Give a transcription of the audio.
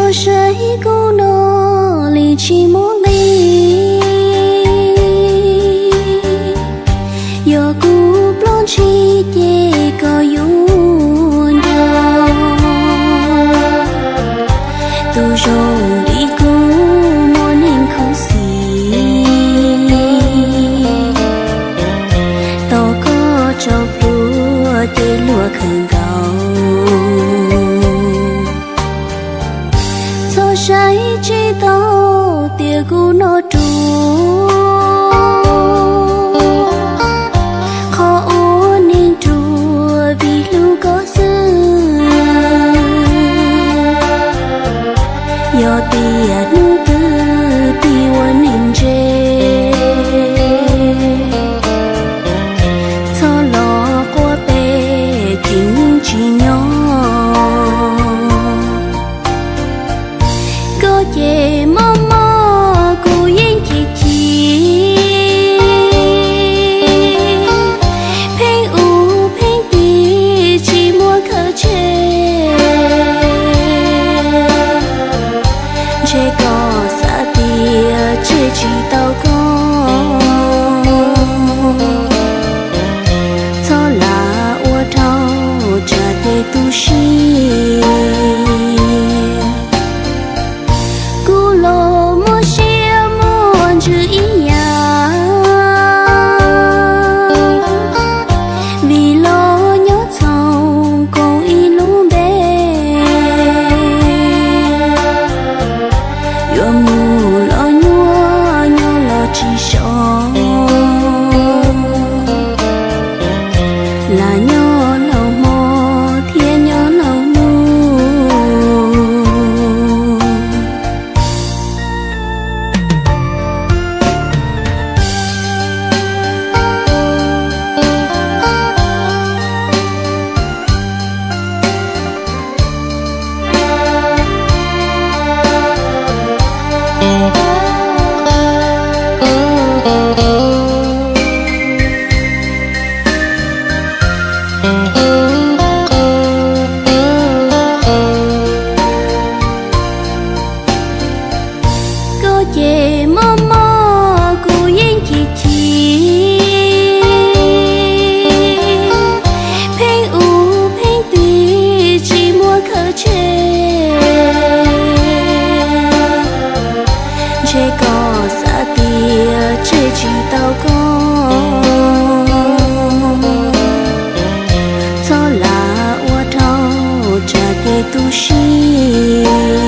Saib kuv no li tsis muaj nqis, yog kuv ploj ntshis ces koj yuav nco. Tus zoo li kuv muaj neeg khuv xim, tau koj tso plhuav ces luag khaws nkaus. Txhob saib tsis taus tias kuv no ruam, qhov ua neeg ruam vim hlub koj xwb. Yog tias hnub twg tig ua neeg ntse, txhob los quaj pem ces yeej tsis nyob. Koj ces mob mob kuv yeej chim chim, pheej ub pheej tiv tsis muaj khaws tshem. Ntshe koj xav tias tshem tsis tau koj, txhob lam ua dhau tsam ces tu siab. Kuv los muaj siab muaj ntsws ib yam, vim los nyob txhoov koom ib lub npe. Yuav mus los nyuaj nyob los tsis so, lam nyob laus hmo thiab nyob laus hnub. Koj ces mob mob kuv yeej chim chim, pheej ub pheej tiv tsis muaj khaws tshem. Ntshe koj xav tias tshem tsis tau koj, txhob lam ua dhau tsam ces tu siab.